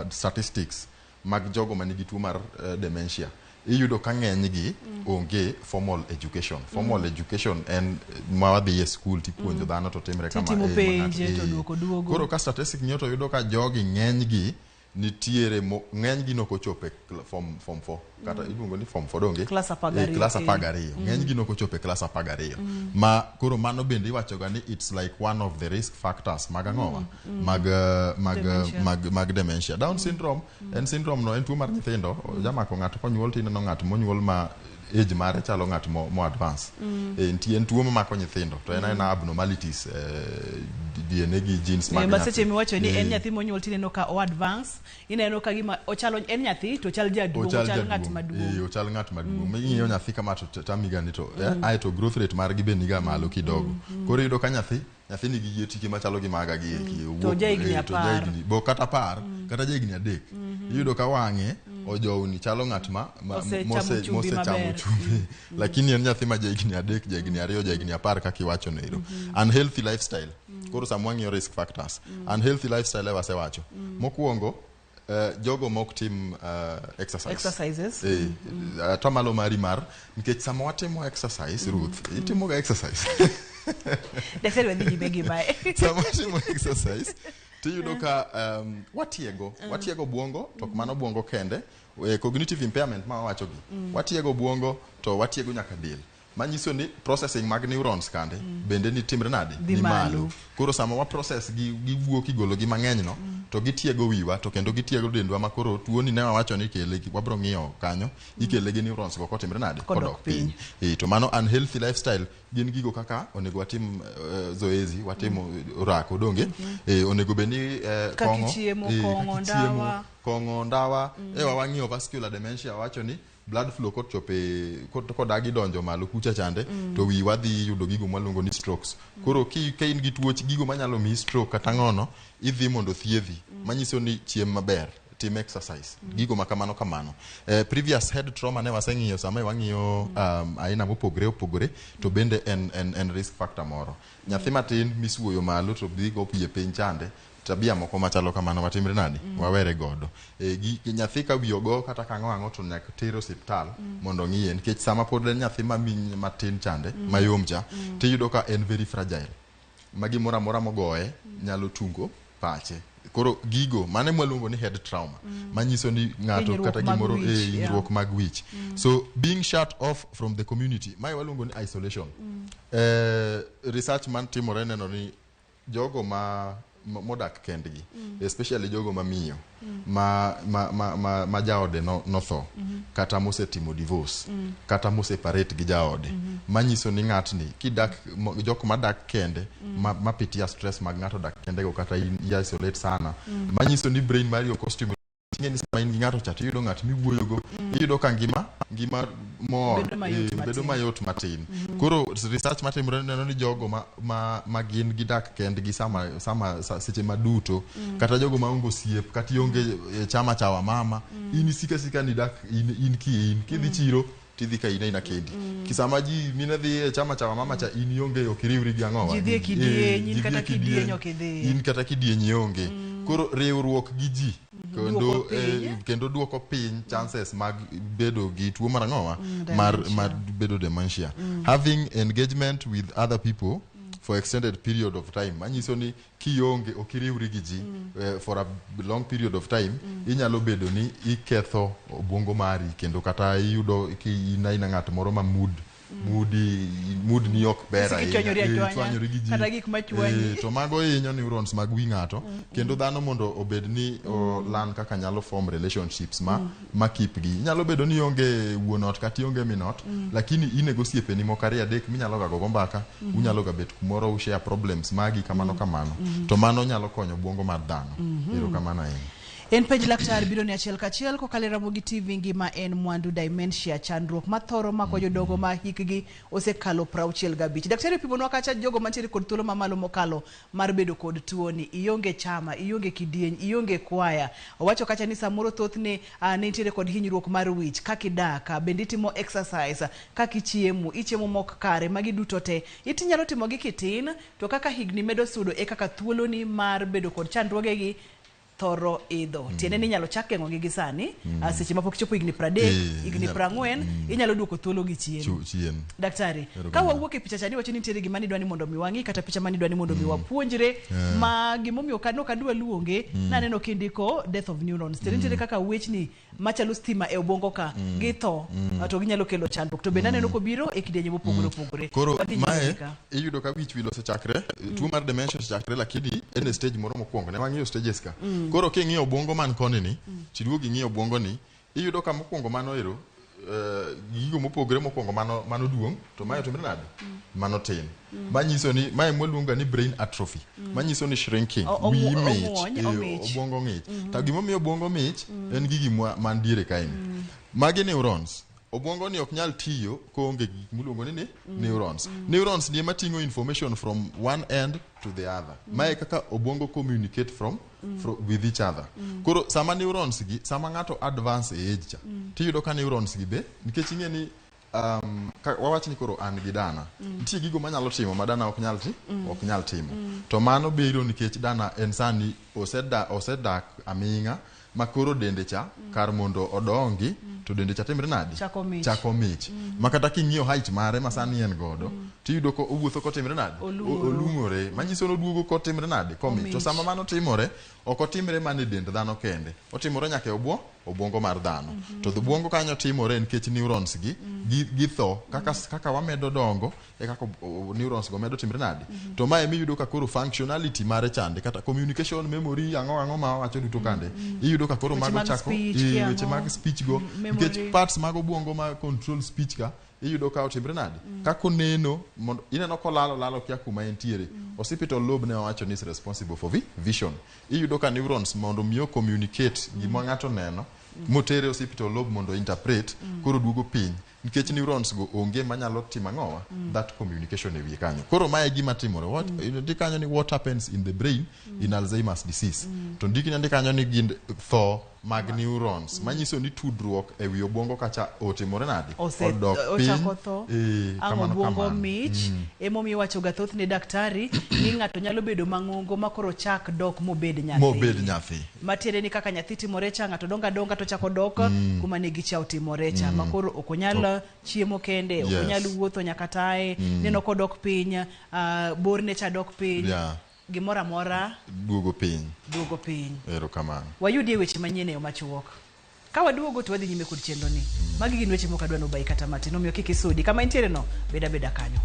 statistics mag jogo manigi tuo mar dementia, iyudo ka ng'enygi onge formal education. Formal education en ma wadhi e school tipuonjo dhano to timre kama, Titimo ma ng'ato- penje to duoko duogo. Koro ka statistic ng'iyo to yudo ka jogi ng'enygi nitiere ng'enygi nokochopo e form 4 kata iluongo ni form 4 donge? Class 12, Class 12. Ng'enygi nokochopo e class 12, ma koro mano bende iwachoga ni it's like one of the risk factors mag ang'owa mag Dementia. mag dementia. Down syndrome en syndrome no en tuo mar nyithindo, jamako ng'ato konyuol, tineno ng'at monyuol ma age mare chalo ng'at mo advance. Nitie en tuo mamako nyithindo to en aena abnormalities DNA gi genes mag Ma nyathi. seche miwacho ni en nyathi monyuol tineno ka o advance, ineno ka gima ochalo en nyathi to ochal jaduong', ochal ng'at jaduong'. Maduong'. Ochal ng'at maduong'. Ming'iyo nyathi kama to tamiga ni to aeto growth rate margi be niga malo kidogo. Koro iyudo ka nyathi nigi yie tike machalo gi maga gi eki, To ja higni to 10. ja higni bo kata 10 kata ja higni 3, iyudo ka wang'e ojowni chalo ng'at ma Osechamo chumbi mosechamo maber. chumbi, lakini en nyathi ma ja higni 3, ja higni 2, ja higni 10 kaka iwacho no ero. Unhealthy lifestyle. Koro sama wang'iyo risk factors, unhealthy lifestyle e wasewacho mokwongo, jogo mok tim exercise. Exercises. Atamalo mari mar nikech sama watimo exercise, Ruth, itimoga exercise? Daktari, wadhi nyime gi mae. Sama watimo exercise tiyudo ka watiego bwongo, to ok mano bwongo kende, cognitive impairment ma wawachogi, watiego bwongo to watiego nyaka del, manyiso ni processing mag neurons kande bende ni timre nade? Dhi Ni malo. malo. Koro sama wa process gi giwuok igolo gi mang'eny no to gitiego wiwa to kendo gitiego dendwa, ma koro tuoni ne wawacho ni ikele, wabro ng'iyo kanyo, ikele gi neurons go kotimre nade? Kodok piny. To mano unhealthy lifestyle gin gigo kaka onego watim zoezi, watim orako donge, onego bed ni Kaka kong'o, ichiemo, kong'o, kaka ichiemo, ndawa. Kong'o, ndawa. Wang'iyo vascular dementia, wawacho ni blood flow kochopo kodagi donjo malo kucha chande to wiwa dhi yudo gigo mwaluongo ni strokes. Koro ka in gi tuoch gigo manyalo miyi stroke kata ng'ono, idhi mondo thiedhi, manyiso ni chiem maber, tim exercise, gigo ma kamano kamano. Previous head trauma ne waseng'iyo sama wang'iyo aina mopogore opogore, to bende en risk factor moro. Nyathi matin misuoyo malo to dhi go piye piny chande, tabia moko machalo kamano watimre nade? Wawere godo. Gi nyathi ka wiye ogo kata kang'o ang'o to nyaka tere osiptal mondo ng'iye, nikech sama pod en nyathi maminy matin chande mayom cha, tiyudo ka en very fragile, ma gimoro amora mogoye nyalo tungo pache. Koro gigo mano mwaluongo ni head trauma, manyiso ni ng'ato Hinyruok kata mag gimoro wich, hinyruok mag wich. So being shut off from the community, mae waluongo ni isolation. Research man timore neno ni jogo ma modak kendgi, especially jogo mamiyo ma jaode notho, kata mosetimo divorce, kata moseparate gi jaode, manyiso ni ng'atni kidak jok madak kende ma pitia stress mag ng'ato dak kende go, kata in isolate sana, manyiso ni brain mari ok ostimulate. Ing'e ni sama in gi ng'ato cha, tiyudo ng'at miwuoyogo, iyudo ka ngima mor, Bedo mayot matin. Bedo mayot matin. Koro research matimore neno ni jogo ma gin gidak kendgi sama seche maduto, kata jogo maonge osiep, kata ionge chama cha wamama, in isika sika ni dak in ki in kidhi chiro, tidhi ka in aina kendi. Kisama ji mine dhi e chama cha wamama cha, in ionge, ok iriwri gi ang'owa. Ji dhi e kidieny, in Ji dhi kata e kidieny, kidieny ok idhi. In kata kidieny ionge. Koro riwruok gi ji kendo Duoko piny. Kendo duoko piny chances mag bedo gi tuo mar ang'owa, mar dementia. Mar bedo dementia. Having engagement with other people for extended period of time, manyiso ni kionge, ok iriwri gi ji for a long period of time, inyalo bedo ni iketho obwongo mari, kendo kata iyudo ki in aina ng'at moro ma mood moody, mood ni ok ber Isiko ahinya. ichwanyori achwanya, Ichwanyori gi ji. Kata gik machwanyi. To mago hinyo neurons mag wi ng'ato, kendo dhano mondo obed ni o learn kaka nyalo form relationships ma keep gi. Inyalo bedo ni ionge wuon ot kata ionge min ot, lakini in e gosiepeni moko ariyo adek minyalo ga gogo mbaka, unyalo ga bet kumoro, ushare problems magi kamano kamano, to mano nyalo konyo obwongo mar dhano. Erokamano ahinya. En penj laktar biro ni achiel kachiel kokalo e Ramogi TV. Ngima en mwandu. Dementia, chandruok mathoro mako jodongo ma hikgi osekalo 65. Daktari opimonwa kacha jogo mantiere kod thuolo mamalo mokalo mar bedo kod tuoni. Ionge chama, ionge kidieny, ionge kwaya. Owacho kacha ni samoro thothne ne nitiere kod hinyruok mar wich, kaka idak, bende itimo exercise, kaka ichiemo, ichiemo mok kare, magi duto te itinyalo timogi kitin, to kaka higni medo sudo e kaka thuoloni mar bedo kod chandruogegi thoro idho. Tiende ni inyalo chak geng'ogi gi sani, seche mapok chopo higni 30, higni 40, inyalo duoko thuolo gi chien. Chien. Daktari, Erokamano. ka wawuok e picha cha, niwacho ni nitiere gima nidwa ni mondo mi wang'i, kata picha ma nidwa ni mondo mi wapuonjre, ma gimomiyo ka nok adwa luonge, naneno kindiko death of neurons. Tiende nitiere kaka wechni machalo stima e obwongo ka githo, to ginyalo kelo chandruok. To bende aneno kobiro e kidienje mopogore opogore. Koro Wadhi nyime mae ka. iyudo ka wich wil osechakre, tuo mar dementia osechakre, lakini en e stage moro mokwongo ne wang'iyo stages ka. Koro king'iyo obwongo man koni ni, tiduogo ing'iyo obwongo ni, iyudo ka mokwongo mano ero, gigo mopogore. Mokwongo mano duong', to mae otimre nade? Mano tin. Manyiso ni mae mwaluongo ni brain atrophy, manyiso ni shrinking. Wiyi mich, Ong'wony, omich. Obwongo ng'ich. To gimomiyo obwongo mich en gigi man diere kaeni. Magi neurons. Obwongo ni ok nyal tiyo koonge gik miluongo ni neurons. Neurons ni ema ting'o information from one end to the other. Mae kaka obwongo communicate from with each other. Koro sama neurons gi, sama ng'ato advance e age cha, tiyudo ka neurons gi be, nikech ing'e ni wawach ni koro an gi dana, nitie gigo manyalo timo ma dana ok nyal timo. To mano biro nikech dana en sani osedak aming'a, ma koro dende cha kar mondo odongi, to dende cha timre nade? Chako mich. Chako mich. Ma kata king'iyo height mare ma sani en godo, tiyudo ko owuotho kotimre nade? Olung'ore. Olung'ore. Manyiso ni oduogo kotimre nade? Komich. To Omich. sama mano timore, ok otimre mana e dend dhano kende, otimore nyaka e obwongo mar dhano. To obwongo kanyo timore nikech neurons gi githo kaka wamedo dongo e kaka neurons go medo timre nade. To mae miyudo ka koro functionality mare chande, kata communication, memory, ang'o ma wawacho duto kande, iyudo ka koro Weche mago mag chako speech ki weche ang'o? mag speech go, Memory. nikech parts mag obwongo ma control speech ka, iyudo ka otimre nade? Kaka oneno mondo ineno kolalo lalo kia kuma entiere. Occipital lobe ne wawacho ni is responsible for vision. Iyudo ka neurons mondo mi o communicate gima ng'ato neno motere occipital lobe mondo interpret, koro duogo piny nikech neurons go onge manyalo timo ang'owa that communication e wiye kanyo. Koro mae e gima timore. What ndik kanyo ni what happens in the brain in Alzheimer's disease, to ndik nyandik kanyo ni gin tho mag neurons, manyiso ni tudruok e wi obwongo kacha otimore nade? Odok piny. Ochako tho. Ang' Kamano, obwongo kamano. mich. Emomiyo iwacho ga thothne, daktari, ni ng'ato nyalo bedo mang'ongo ma koro chak dok mobed nyathi. Mobed nyathi. Matiende ni kaka nyathi timore cha, ng'ato dongo adonga to chako dok kuma ne gicha otimore cha, ma koro ok onyal chiemo kende, ok onyal wuotho nyaka taye, neno kodok piny, borne cha dok piny, gimoro amora duogo piny. Duogo piny. Erokamano. Wayudie weche manyien e yo machuok. Ka waduogo to wadhi nyime kod chenro ni. Magi gin weche mok adwa nobayi kata matin, omiyo kik isudi kama intiere no, bed abeda kanyo.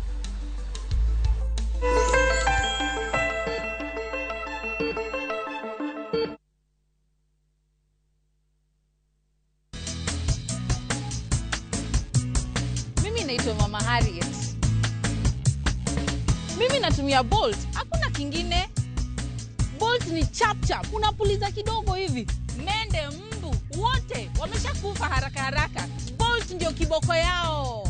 Naitwa Mama Harriet. Mimi natumia Bolt, hakuna kingine. Bolt ni chap chap, unapuliza kidogo hivi, mende, mbu wote wameshakufa haraka haraka. Bolt ndio kiboko yao.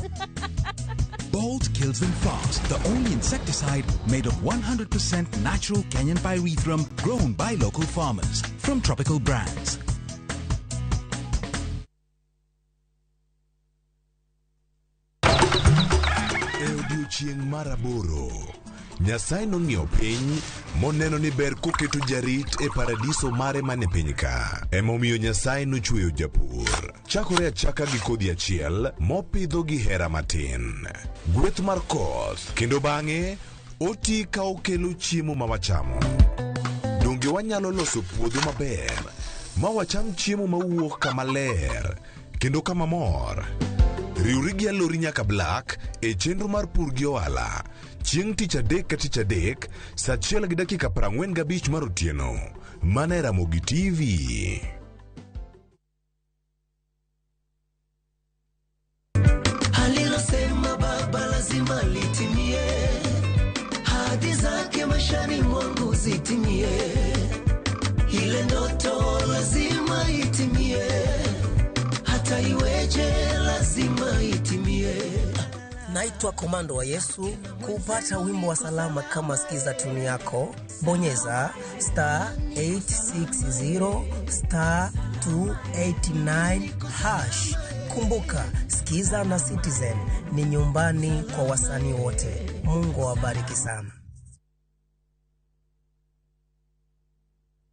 Bolt kills them fast, the only insecticide made of 100% natural Kenyan pyrethrum grown by local farmers from Tropical Brands. E odiechieng' mar aboro, Nyasaye nong'iyo piny moneno ni ber koketo jarit e paradiso mare mane piny ka. Emomiyo Nyasaye nochweyo japur. Chakore achaka gi kodhi achiel mopidho gi hera matin. Gweth mar koth kendo bang'e oti ka okelo chiemo ma wachamo. Donge wanyalo loso puodho maber ma wacham chiemo mawuok kama ler kendo kama mor? Riwri gi Alori nyaka Black e chenro mar pur gi ohala chieng' tich adek ka tich adek saa 1:45 mar otieno mana e Ramogi TV. Alilosema Baba lazima litimie, hadi zake maishani mwangu zitimie, ile ndoto lazima itimie, hata iweje lazima itimie. Naitwa Komando wa Yesu. Kupata wimbo wa salama kama sikiza tuni yako, bonyeza star 860 star 289 hash. Kumbuka, Sikiza na Citizen ni nyumbani kwa wasanii wote. Mungu awabariki sana.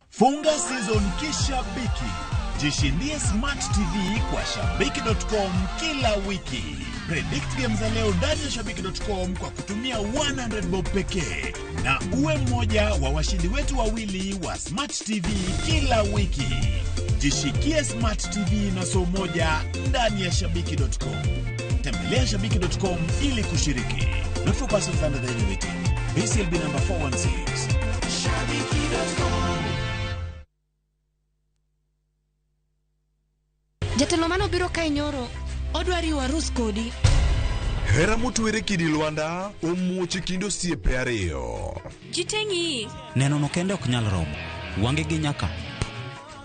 Funga season kishabiki. Jishindie Smart TV kwa shabiki.com kila wiki. Predict game za leo ndani ya shabiki.com kwa kutumia 100 bob pekee na uwe mmoja wa washindi wetu wawili wa Smart TV kila wiki. Jishikie Smart TV na soo moja ndani ya shabiki.com. Tembelea shabiki.com ili kushiriki. Not for persons under the age of 18. BCLB number 416. Shabiki.com. Jatelo mano biro kae nyoro, odwa riwo arus kodi. Hera motwere kidi Lwanda omuoch e kind osiepe ariyo. Jiteng'i. Neno no kende ok nyal romo. Wange gi nyaka.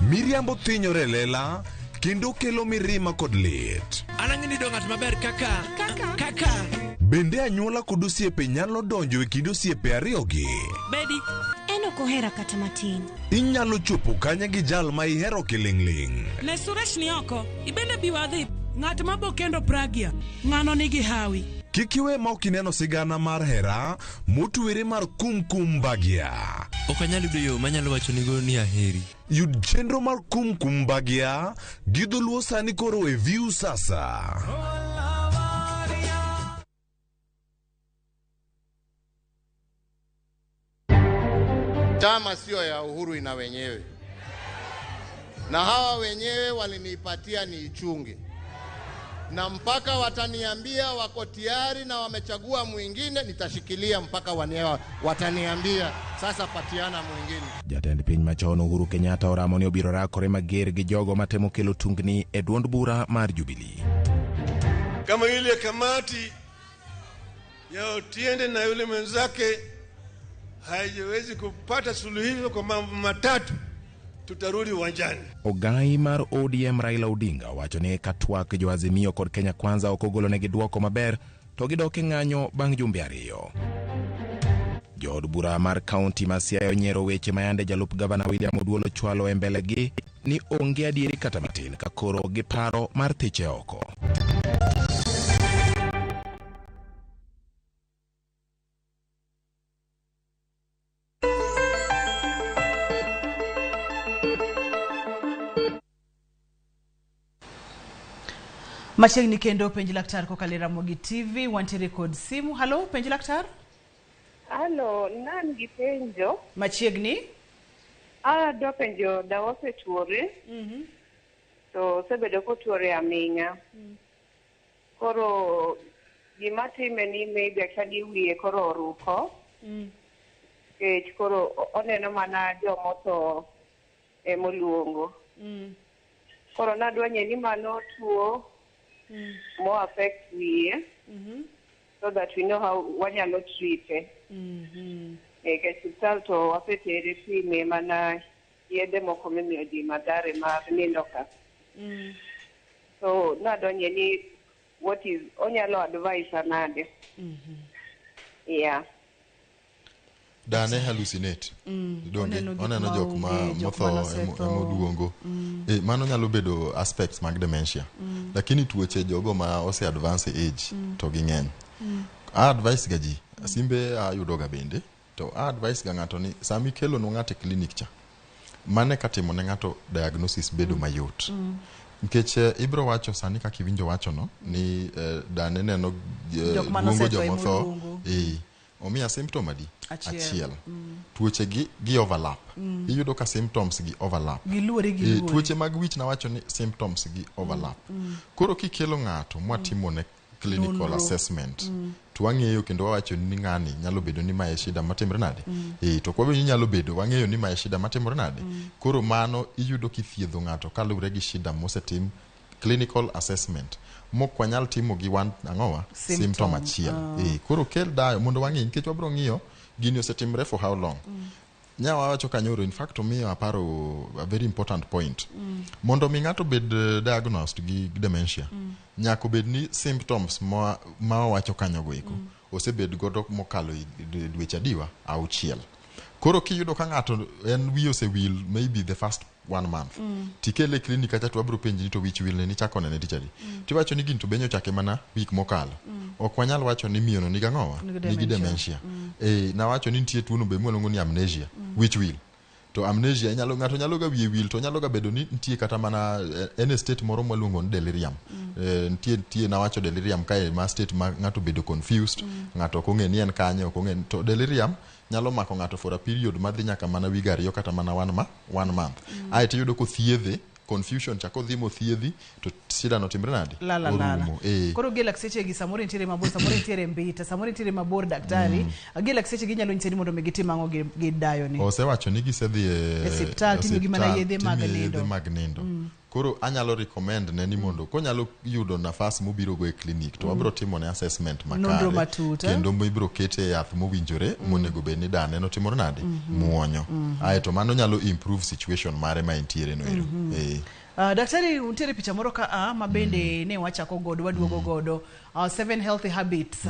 Miriambo thinyore e lela kendo kelo mirima kod lit. Anang'e ni do ng'at maber kaka kaka kaka. Bende anyuola kod osiepe nyalo donjo e kind osiepe ariyogi. Bedi. En ok ohera kata matin. Inyalo chopo kanye gi jal ma ihero kiling'ling'. Ne Suresh ni oko, ibende bi wadhi. Ng'at ma bo kendo Pragya, ng'ano nigi hawi. Kik iwe ma ok ineno sigana mar hera motwere mar Kumkum Bhagya. Ok anyal yudo yo manyalo wachonigo ni aheri. Yud chenro mar Kumkum Bhagya gi dholuo sani koro e View Sasa. Chama sio ya Uhuru, ina wenyewe, na hawa wenyewe walinipatia niichunge, na mpaka wataniambia wako tayari na wamechagua mwingine, nitashikilia mpaka wataniambia sasa patiana mwingine. Jatend piny machon Uhuru Kenyatta oramo ni obiro rakore mager gi jogo matemo kelo tungni e duond bura mar Jubilee. Kama ile kamati ya Otiende na yule mwenzake haiwezi kupata suluhisho kwa mambo matatu, tutarudi uwanjani. Ogai mar ODM Raila Odinga wacho ni ka twak jo Azimio kod Kenya Kwanza ok ogolonegi duoko maber to gidok e ng'anyo bang' jumbe ariyo. Jood bura mar kaunti ma Siaya onyiero weche ma yande jalup gavana William Oduol ochwalo e mbelegi ni onge adieri kata matin ka koro giparo mar thiche oko. Machiegni kendo penj laktar kokalo e Ramogi TV, wantiere kod simu. Halo, penj laktar. Halo, nan gi penjo. Machiegni. Adwa penjo dawa osetuore. To osebedo kotuore aming'a. Koro gima time ni maybe achadi wiye koro oruko. Nikech koro oneno mana jomotho emoluongo. Koro nadwa ng'e ni mano tuo Mo affect wiye so that we know how wanyalo treat e. Nikech osiptal to wasetere pime mana yedhe moko mimiyo ji Mathare mar nindo ka. So nadonje ni what is onyalo advise nade. Yeah. Dane hallucinate. Donge Oneno gik oneno jok ma maonge, jok motho manosetho. emoduongo. Mano nyalo bedo aspects mag dementia. Lakini tuoche jogo ma ose advance age to ging'eny. A advice ga ji, simbe ayudo ga bende, to a advice ga ng'ato ni sama ikelo no ng'ato e clinic cha, mane ka timo ne ng'ato diagnosis bedo mayot. Nikech ibro wacho sani kaka iwinjo wacho no ni dane neno Jok luongo manosetho jomotho emoduongo. Omiya symptom adi? Achiel. Tuoche gi overlap. Iyudo ka symptoms gi overlap. Giluore, giluore. Tuoche mag wich nawacho ni symptoms gi overlap. Koro kikelo ng'ato mwatimo ne clinical Nonro. assessment to wang'eyo kendo wawacho ni ng'ani nyalo bedo ni mae shida matimre nade. To ok wabedo ni nyalo bedo, wang'eyo ni mae shida matimore nade. Koro mano iyudo kithiedho ng'ato kaluwore gi shida mosetim clinical assessment mok wanyal timo gi wan ang'owa Symptom. symptom achiel. Koro kel dayo mondo wang'i nikech wabro ng'iyo gini osetimre for how long. Nya wawacho kanyoro, in fact omiyo aparo a very important point. Mondo mi ng'ato bed diagnosed gi dementia, nyaka obed ni symptoms ma wawacho kanyogo eko osebed godo mokalo dweche adiwa 6. Koro kiyudo ka ng'ato en wiye osewil maybe the first 1 month, tikele e clinic kacha to wabro penji ni to wich wil ne nichako nene tich adi? Tiwacho ni gini to benyo ochake mana week mokalo. Ok wanyal wacho ni miyono nigi ang'owa? Nigi Nigi dementia. dementia. Nawacho ni nitie tuono be mwaluongo ni amnesia, wich wil. To amnesia inyalo ng'ato nyalo ga wiye wil to nyalo ga bedo ni nitie kata mana en e state moro mwaluongo ni delirium. Nitie nawacho delirium kae ma state ma ng'ato bedo confused, ng'ato ok ong'e ni en kanye, ok ong'e to delirium nyalo mako ng'ato for a period madhi nyaka mana wige 2 kata mana 1 month. Aeto iyudo kothiedhe confusion cha kodhi mothiedhi to shida no timre nade? Lala lala. Orumo. Koro gi lakteche gi samoro nitiere mabor, samoro nitiere Mbita, samoro nitiere mabor daktari. Gi lakteche gi nyalo nyise ni mondo mi gitim ang'o gi dayo ni. Osewacho ni gisedhi E osiptal timiyogi mana osiptal, yedhe mag timiyo yedhe nindo. mag nindo. Koro anyalo recommend ne ni mondo konyalo yudo nafas mobiro go e clinic to wabro timo ne assessment Nonro makare matut, eh? kendo ibro kete e yath mowinjore monego bed ni dane notimore nade muonyo. Aeto mano nyalo improve situation mare ma entiere no ero. Daktari, nitiere picha moro ka a ma bende ne wachako godo waduogo godo 7 healthy habits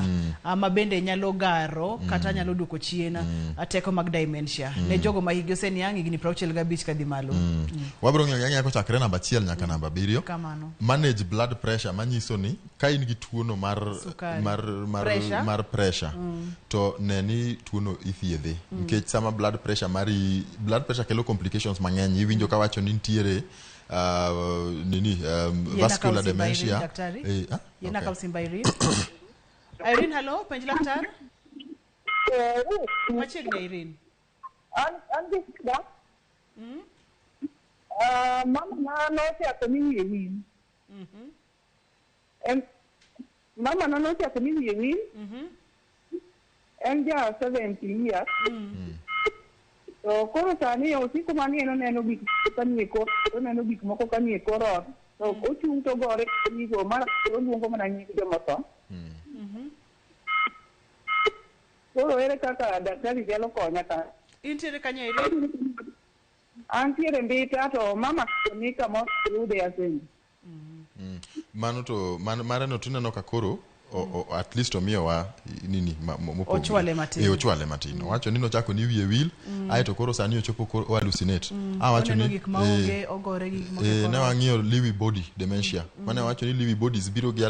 ma bende nyalo garo kata nyalo duoko chien teko mag dementia ne jogo ma higgi oseniang' higni 65 kadhi malo. Wabro ng'iyo ng'iyo kochakre namba 1 nyaka namba 7. Kamano. Manage blood pressure manyiso ni ka in gi tuono mar Sukari. mar Pressure. mar pressure to ne ni tuono ithiedhe. Nikech sama blood pressure mari blood pressure kelo complications mang'eny iwinjo kawacho ni nitiere vascular Yena dementia. Daktari. Yena Okay. kausimba Irene. Irene, hello, penj laktar. Machiegni Irene. An gi shida. Mama na nochako ni wiye wil. Mama na nochako ni wiye wil. En ja 70 years. To koro sani osiko mani en oneno gik moko kanie kor oneno gik moko kanie kor ot. To ochung' to gore gigo mar oluongo mana nying jomotho. Koro ere kaka daktari nyalo konya ka? Intiere kanye Irene? Antiere Mbita to mama ni kamoro yude asenji. Mano to mare no tineno ka koro at least omiyowa nini mopogore. Ochwale matin. Ochwale matin. Owacho ni nochako ni wiye wil, aeto koro sani ochopo koro o hallucinate. Awacho Oneno ni gik maonge, ogore gi gik moko e ne kor ot. wang'iyo Lewy body dementia. Mane wacho ni Lewy bodies biro gi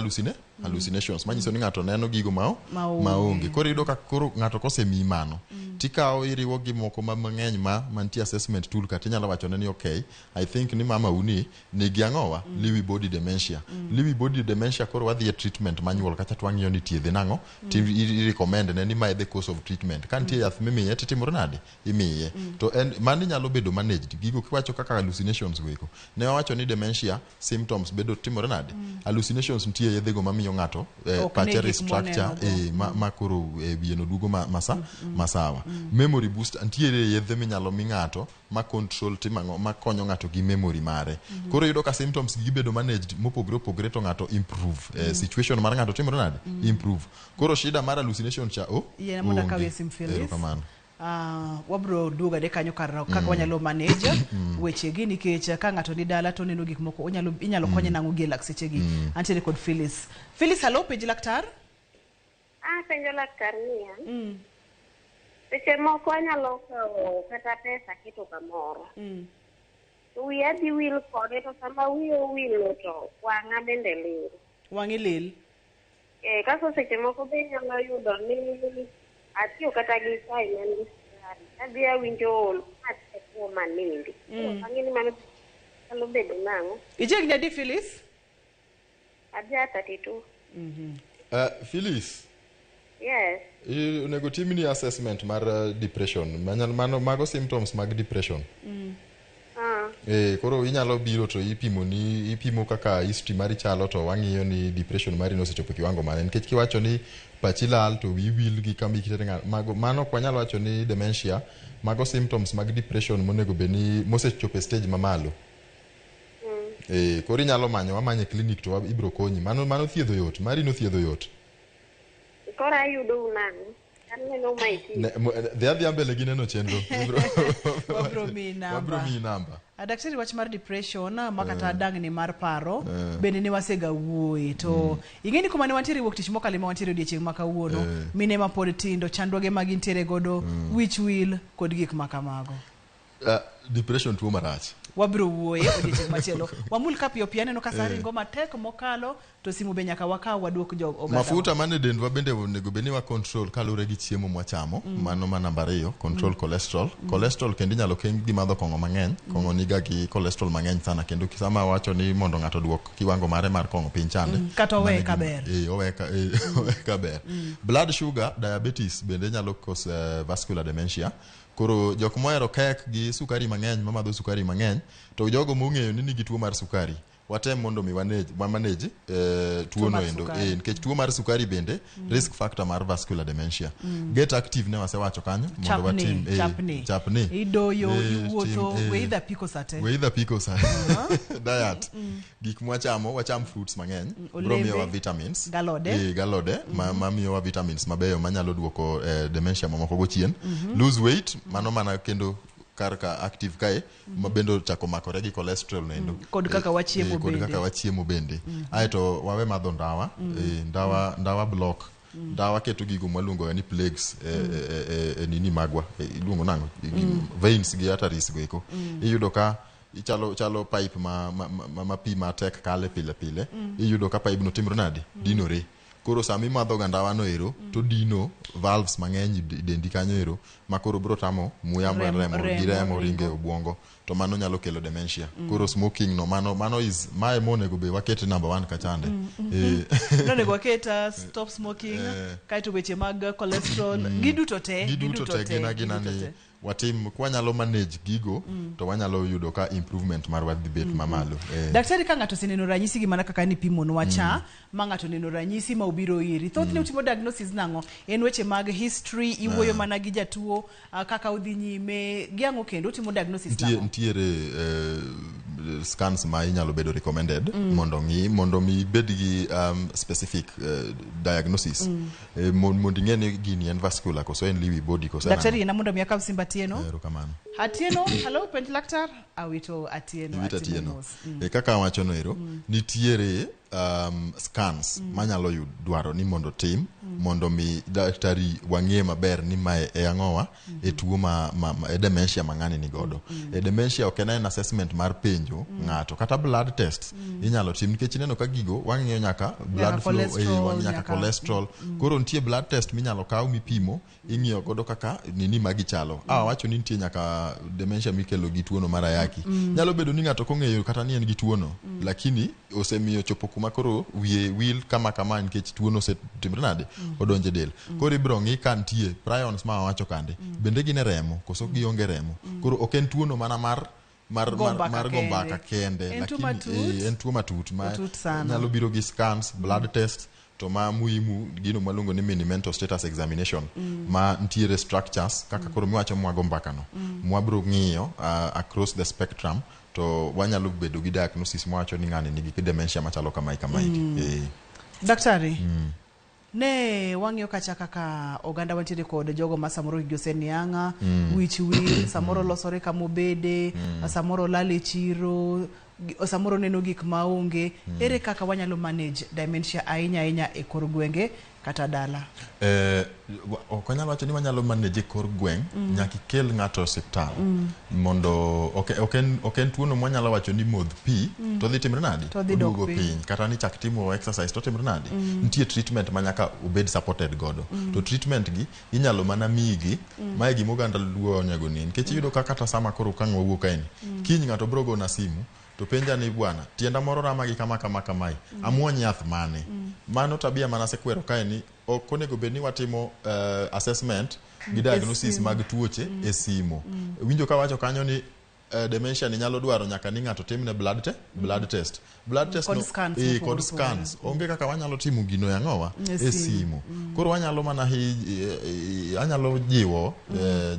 hallucinations manyiso ni ng'ato neno gigo Maonge. maonge. Koro iyudo ka koro ng'ato kosemiyi mano, tikawo iriwo gi moko mang'eny ma mantie assessment tool kata inyalo wacho ne ni okay, I think ni mama uni nigi ang'owa Lewy body dementia. Lewy body dementia koro wadhi e treatment manyuol kacha to wang'iyo ni thiedhe nang'o, ti i recommend ne ni mae the course of treatment. Ka nitie yath mimiye titimore nade? Imiye. To en mano nyalo bedo managed. Gigo kiwacho kaka hallucinations go eko. Ne wawacho ni dementia symptoms bedo timore nade? Hallucinations nitie yedhego mamiyo ng'ato Ok ne pache gik restructure moneno go. ma koro wiye no duogo masawa. Memory booster ntiere yedhe minyalo mi ng'ato ma control timo ang'o, ma konyo ng'ato gi memory mare. Koro iyudo ka symptoms gi bedo managed mopogore opogore to ng'ato improve. Situation mar ng'ato timore nade? Improve. Koro shida mar hallucination cha o Yie mondo onge. akawie sim, Phyllis. Erokamano. Wabro duogo ade kanyo kar kaka wanyalo manage wechegi nikech ka ng'ato ni dala to oneno gik moko onyalo inyalo konye nang'o gi e lak sechegi. Antiere kod Phyllis. Phyllis, hello, penj laktar. Ah, penjo laktar niya. Seche moko anyalo kawo kata pesa aketo kamoro. To wiya dhi wil kode to sama wiya owilno to wang'a bende lil. Wang'i lil. Eh, kaso seche moko be inyalo yudo ni atiyo kata gi chai man gi sukari. Adhi awinjo ol ma manindi. Ang'e ni mano nyalo bedo nang'o? Ichiegni adi, Phyllis? Aja 32. Phyllis, Yes. Onego timni assessment mar depression. Mano, mago symptoms mag depression. Ah. Koro inyalo biro to ipimo ni ipimo kaka history mari chalo to wang'iyo ni depression mari nosechopo kiwango mane nikech kiwacho ni pachi lal to wiyi wil gi kama ikitere mago mano ok wanyal wacho ni dementia mago symptoms mag depression monego bed ni mosechopo e stage mamalo. Koro inyalo manyo wamanye clinic to ibro konyi mano mano thiedho yot mari no thiedho yot. Koro ayudou nang'o? Aneno ma iti. Dhi adhiya mbele gi neno chenro. Wabro miyi namba. Wabro miyi namba. Daktari, wach mar depression ma kata dangni mar paro bende ne wasega wuoye to ing'e ni kuma ne wantiere wuok tich mokalo ema wantiere odiechieng' ma kawuono. Mine ma pod tindo chandruoge ma gintiere godo wich wil kod gik ma kamago. Depression tuo marach. Wabiro wuoye odiechieng' machielo. Wamul ka piyo piyo aneno ka sa ringo matek mokalo to simu be nyaka wakaw waduok jo oganda. Mafuta mane dendwa bende onego bed ni wa control kaluwore gi chiemo mwachamo. Mano ma namba 2, control cholesterol. Cholesterol kendo inyalo keng gi madho kong'o mang'eny. Kong'o niga gi cholesterol mang'eny sana kendo sama wacho ni mondo ng'ato oduok kiwango mare mar kong'o piny chande. Kata owe ka ber. Owe ka owe ka ber. Blood sugar, diabetes bende nyalo cause vascular dementia. Koro jok mohero kek gi sukari mang'eny, mamadho sukari mang'eny, to jogo mong'eyo ni nigi tuo mar sukari, watem mondo mi wamanage tuo no endo. Nikech tuo mar sukari bende risk factor mar vascular dementia. Get active ne wasewacho kanyo mondo watim chapni. Idoyo, iwuotho, we idha piko sate. We idha piko sate. Diet. Gik mwachamo, wacham fruits mang'eny, bro miyowa vitamins. Galode. Galode, ma miyowa vitamins mabeyo manyalo duoko dementia mamoko go chien. Lose weight, mano mana kendo kar ka active kae, ma bende chako makore gi cholesterol nendo. Kod kaka wachiemo bende. Kod kaka wachiemo bende. Aeto wawe madho ndawa, ndawa block. Ndawa keto gigo mwaluongo ni plaques nini magwa, iluongo nang'o? Veins gi arteries go eko. Iyudo ka ichalo pipe ma pi matek kale pile pile. Iyudo ka pipe no timore nade? Dinore. Koro sama imadho ga ndawa no ero, to dino valves mang'eny dendi kanyo ero, ma koro bro tamo muya mar remo gi remo ringe obwongo, to mano nyalo kelo dementia. Koro smoking no mano is mae monego be waket number 1 kachande. Nonego waket stop smoking, kaeto weche mag cholesterol, giduto te, giduto te gina ni watim kwanyalo manage gigo to wanyalo yudo ka improvement marwa dhi bet mamalo. Daktari, ka ng'ato oseneno ranyisi gi mana kaka nipimonwa cha, ma ng'ato oneno ranyisi ma obiro iri, thothne utimo diagnosis nang'o? En weche mag history, iwuoyo mana gi jatuo kaka odhi nyime, gi ang'o kendo utimo diagnosis nang'o? Ntiere scans ma inyalo bedo recommended mondo ng'i, mondo mi bed gi specific diagnosis. Mondo ing'e ni gini en vascular koso en Lewy body koso en Daktari, na mondo mi akaw simba Atieno. Erokamano. Atieno, hello, penj laktar. Awito Atieno. Awito Atieno. Kaka awacho no ero, nitiere scans manyalo dwaro ni mondo tim mondo mi daktari wang'e maber ni mae e ang'owa e tuo ma e dementia ma ng'ani ni godo. E dementia ok en assessment mar penjo ng'ato kata blood test inyalo tim nikech ineno ka gigo wang'iyo nyaka blood flow, nyaka cholesterol. Koro nitie blood test minyalo kaw mipimo ing'iyo godo kaka nini magi chalo. Awacho ni nitie nyaka dementia mikelo gi tuono mar ayaki. Nyalo bedo ni ng'ato kong'eyo kata ni en gi tuono, lakini osemiyo chopo kuma koro wiye wil kama kama nikech tuono osetimore nade, odonje del. Koro ibiro ng'i ka nitie prions ma wawacho kande, bende gin e remo koso gionge remo. Koro ok en tuono mana mar gombaka kende, lakini en tuo matut ma nyalo biro gi scans, blood test. To ma muhimu gino mwaluongo ni mini mental status examination ma ntiere structures kaka koro miwacho mwago mbaka no mwabro ng'iyo across the spectrum, to wanyalo bedo gi diagnosis mwawacho ni ng'ani nigi dementia machalo kamae kamae. Daktari, ne wang'iyo kacha kaka oganda wantiere kod jogo ma samoro hikgi oseniang'a, wich wil, samoro losore kamobede, samoro lal e chiro, samoro neno gik maonge. Ere kaka wanyalo manage dementia ahinya ahinya e kor gwenge kata dala? Ok wanyalo wacho ni wanyalo manage e kor gweng'. Nyaka ikel ng'ato e osiptal mondo ok en tuono mwanyalo wacho ni modh pi to dhi timre nadi? To dhi dok Oduogo piny. piny. Kata ni chak timo exercise to timre nadi? Nitie treatment ma nyaka obed supported godo. To treatment gi inyalo mana migi. Mae gima oganda luo onego ng'e nikech iyudo ka kata sama koro ka ang' wawuok kaeni, kiny ng'ato biro gona simu to penja ni, "Bwana, tienda moro rama gi kama kama kamae, amuony yath mane?" Mano tabia mana asekwero kae ni ok onego bed ni watimo assessment gi diagnosis simu. mag tuoche e simu. Winjo kawacho kanyo ni dementia ni nyalo dwaro nyaka ni ng'ato timne blood test, blood test Kod no, scans kod mopogore scans. Onge kaka wanyalo timo gino e ang'owa E e simu. simu. Koro wanyalo mana anyalo jiwo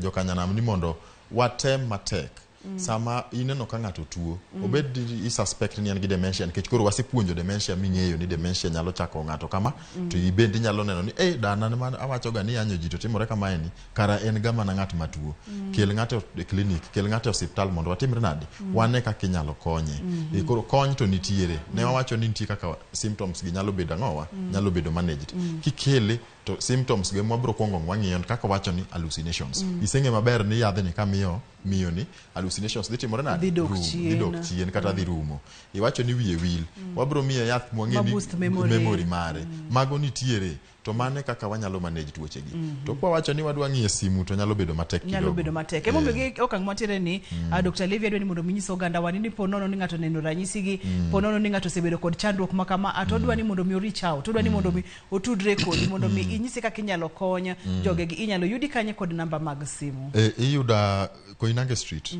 jokanyanam ni mondo watem matek sama ineno ka ng'ato tuo, obed ni i suspect ni en gi dementia, nikech koro wasepuonjo dementia ming'eyo ni dementia nyalo chako ng'ato kama, to ibende inyalo neno ni dana ma awacho ga ni yanyo ji to timore kamae, ni kara en ga mana ng'at matuo. Kel ng'ato e clinic, kel ng'ato e osiptal mondo watimre nadi, wane kaka inyalo konye. Koro kony to nitiere. Ne wawacho ni nitie kaka symptoms gi nyalo bedo ang'owa, nyalo bedo managed. Kikele to symptoms ge mwabro kuongo wang'iyo kaka wacho ni hallucinations. Iseng'e maber ni yadhni kamiyo miyo ni hallucinations dhi timore nade? Dhi dok Rum, chien. Dhi dok chien kata dhi rumo. Iwacho ni wiye wil, wabro miye yath mwang'e Ma ni boost memory. Memory mare. Mago nitiere to mane kaka wanyalo manage tuoche gi. To kwa wacho ni wadwa ng'iyo simu to nyalo bedo matek Nyalo kidogo. bedo matek. Emomiyo gi okang' mantiere ni Dr. Levi, adwa ni mondo mi nyis oganda wa ni po nono ni ng'ato oneno ranyisi gi, po nono ni ng'ato osebedo kod chandruok ma kama, to odwa ni mondo mi o reach out, odwa ni mondo mi otudre kodi mondo mi inyise kaka inyalo kony jogegi, inyalo yudi kanye kod namba mag simu? Iyuda Koinange Street,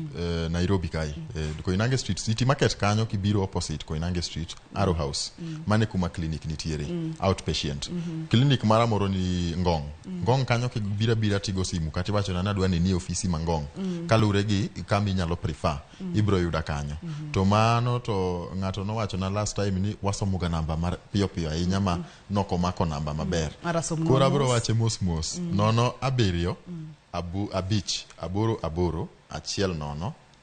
Nairobi kae. Koinange Street, City Market kanyo kibiro opposite Koinange Street, Arrow House. Mane kuma clinic nitiere, outpatient. Clinic mara moro ni Ngong. Ngong kanyo kibiro abira tigo simu kata iwacho na nadwa ni e ofisi ma Ngong. Kaluwore gi kama inyalo prefer, ibiro yuda kanyo. To mano to ng'ato nowacho na last time ni wasomo ga namba mar piyo piyo ahinya ma nokomako namba maber. Ara somnwa Koro abiro mos. wache mos mos. 0 7 5 8 8 1 0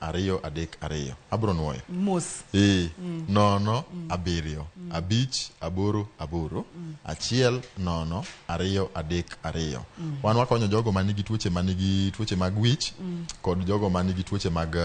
2 3 2. Abro nuoyo. Mos. 0 7 5 8 8 1 0 2 3 2. Wan wakonyo jogo manigi tuoche mag wich kod jogo manigi tuoche mag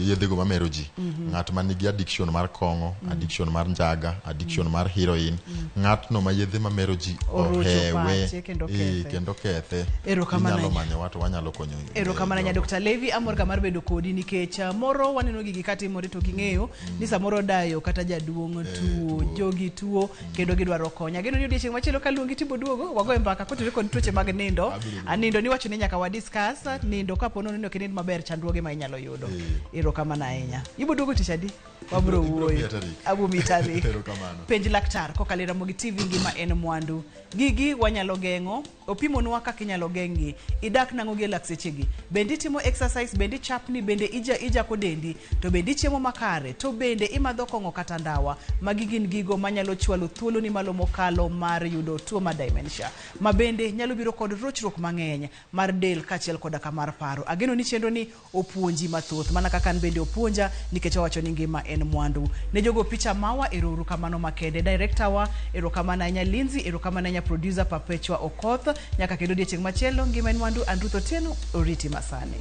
yedhego mamero ji. Ng'at manigi addiction mar kong'o, addiction mar njaga, addiction mar heroin, ng'atno ma yedhe mamero ji Orocho ohewe pache kendo kethe. Kendo kethe. Erokamano Inyalo ahinya. manyowa to wanyalo konyo Erokamano ahinya, jogo. Dr. Levi, amor ga mar bedo kodi nikech moro waneno gigi katimore to king'eyo ni samoro dayo kata jaduong' tuo, jogi tuo kendo gidwaro kony. Ageno ni odiechieng' machielo kaluongi tibo duogo wagoye mbaka kotenore kod tuoche mag nindo. Nindo niwacho ni nyaka wa discuss nindo kapo nono ni ok inind maber, chandruoge ma inyalo yudo. Erokamano ahinya. Ibo duogo tich adi? Wabro Ibro wuoyo. miya tarik. Abo miyi tarik. Erokamano. Penj laktar kokalo e Ramogi TV. Ngima en mwandu. Gigi wanyalo geng'o, opimonwa kaka inyalo geng'gi. Idak nang'o gi e lak sechegi? Bende itimo exercise? Bende ichapni? Bende ija ijako dendi? To bende ichiemo makare? To bende imadho kong'o kata ndawa? Magi gin gigo manyalo chwalo thuoloni malo mokalo mar yudo tuo mar dementia, ma bende nyalo biro kod rochruok mang'eny mar del kaachiel koda ka mar paro. Ageno ni chenro ni opuonji mathoth mana kaka an bende opuonja, nikech owacho ni ngima en mwandu. Ne jogo picha mawa, erouru kamano makende. Director wa, erokamano ahinya. Lindsay, erokamano ahinya. Producer Perpetua Okoth. Nyaka kendo odiechieng' machielo, ngima en mwandu. An Ruth Otieno, oriti masani.